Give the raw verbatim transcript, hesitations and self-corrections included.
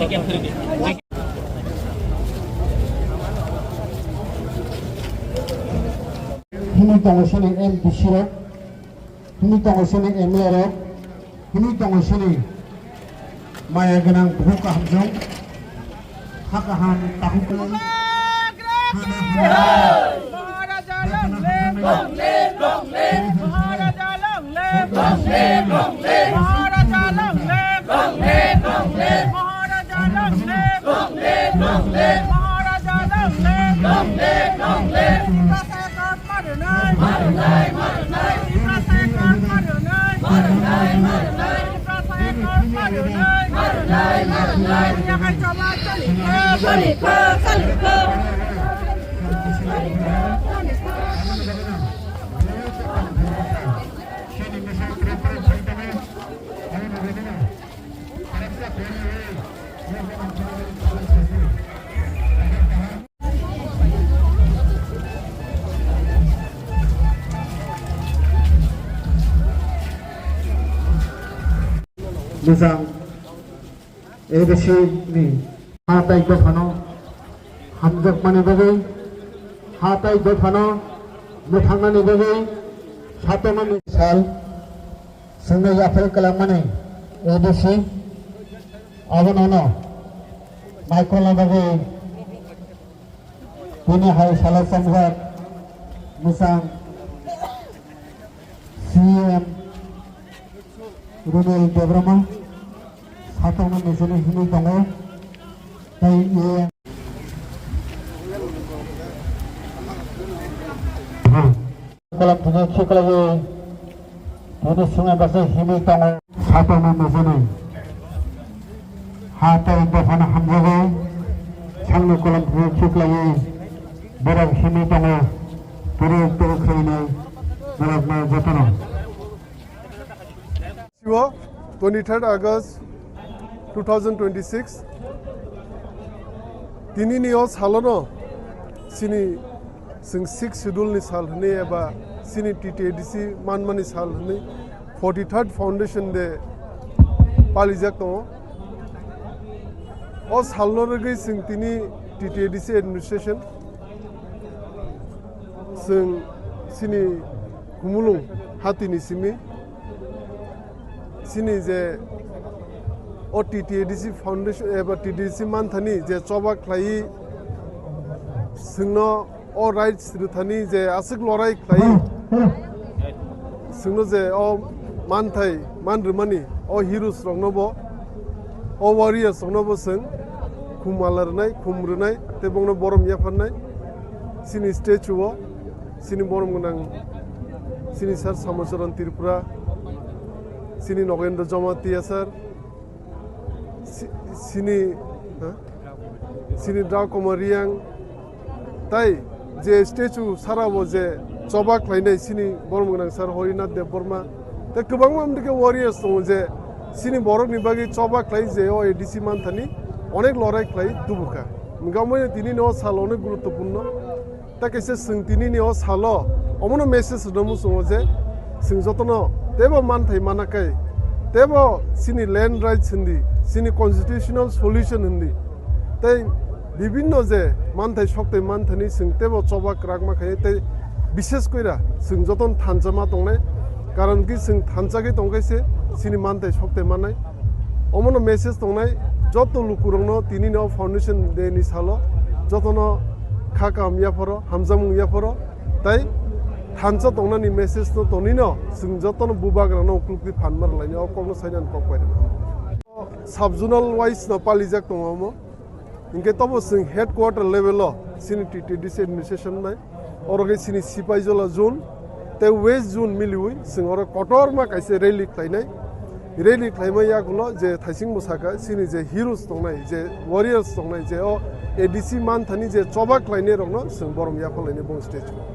Himwi tongo sini M D C rok, himwi tongo sini M L A rok, himwi tongo sini maya gwnang bukhuk kahamjwng, ha kaham takhuk. Maharaja long live! Long live, long live! Maharaja long live! Long live, long live! Maharaja long live! Long live, long live! Maharaja long live! Long live, long live! Maharaja long live! Long live, long live! Tipra Saikot marunai! Marunai, marunai! Tipra Saikot marunai! Marunai, marunai! Tipra Saikot marunai! Marunai, marunai! Yakai choba cholikho! Cholikho, cholikho! Bwsang A D C ni ha tai dophano hamjakmani bagwi, ha tai dophano mwthangnani bagwi satongnani sal. Chwngno yaphel kwlangmani A D C abono no naikolna bagwi tini hai salo chongjak mwchang C E M Runel Debbarma sathokno nijini himwi tongo tei A M Kolam thwngwi khiklaiwi tini swngnai bagwi himwi tongo. Sathokno nijini ha tei dophano hamjagwi sangni kolam thwngwi khiklaiwi borok himwi tongo. Kwrwk twrwk khainai borokno jotono. Siwo, twenty-third August two thousand twenty-six. Tinini o salono chini chwng Sixth Schedule ni sal hwnwi eba chini T T A D C manmani sal hwnwi forty-third Foundation Day palijak tongo. O salno rwgwi chwng tini T T A D C administration chwng chini Khumulwng hatini simi chini je o T T A D C Foundation eba T T A D C manthani je choba khlaiwi chwngno o rights rwthani je aswk lorai khlaiwi chwngno je o manthai man rwmani o heroes rokno bo o warriors rokno bo chwng khum mala rwnai, khum rwnai tei bongno borom yapharnai chini statue o. Chini borom gwnang chini sir Samocharan Tripura, chini Nogendra Jamatia sir, si-, chini, ha? Chini Dragoma Reang, tai je statue sarabo je choba khlainai chini borom gwnang sir Harinath Debbarma, tei kwbangma amtike warriors tongo je chini borokni bagwi choba khlai je o A D C manthani onek lorai khlai tubukha. Hwnkhe omoino tinini o sal onek guruttopurno. Ta kaisa chwng tinini o salo omono message rwna muchungo je chwng jotono teibo manthai mana kai, teibo chini land rights hindi, chini constitutional solution hindi, tei bibinno je manthai sokthai manthani chwng teibo choba kwrak ma khainai tei bishes koira chwng jotono thansa ma tongnai, karon ki chwng thansa khe tongkhe se chini manthai sokthai mannai. Omono message tongnai joto lukurokno tinini o Foundation Day ni salo jotono kha kaham yapharo, hamjakmung yapharo, tai thansa tongnani message no tonino chwng jotono bubagrano uklukti phan ma rwlaini o kokno sainani kok bai rwna. Sub-zonal wise no palijak tongo omo. Hinkhe tobo chwng headquarter level o chini T T D C administration bai, oro khe chini Sipaijola zone tei West zone miliwi chwng oro kotorma kaisa rally khlainai. Rally khlaima yagulo je thaisingbo sakha chini je heroes tongnai, je warriors tongnai, je o A D C manthani je choba khlainai rokno chwng borom yapharlainai bong stage o.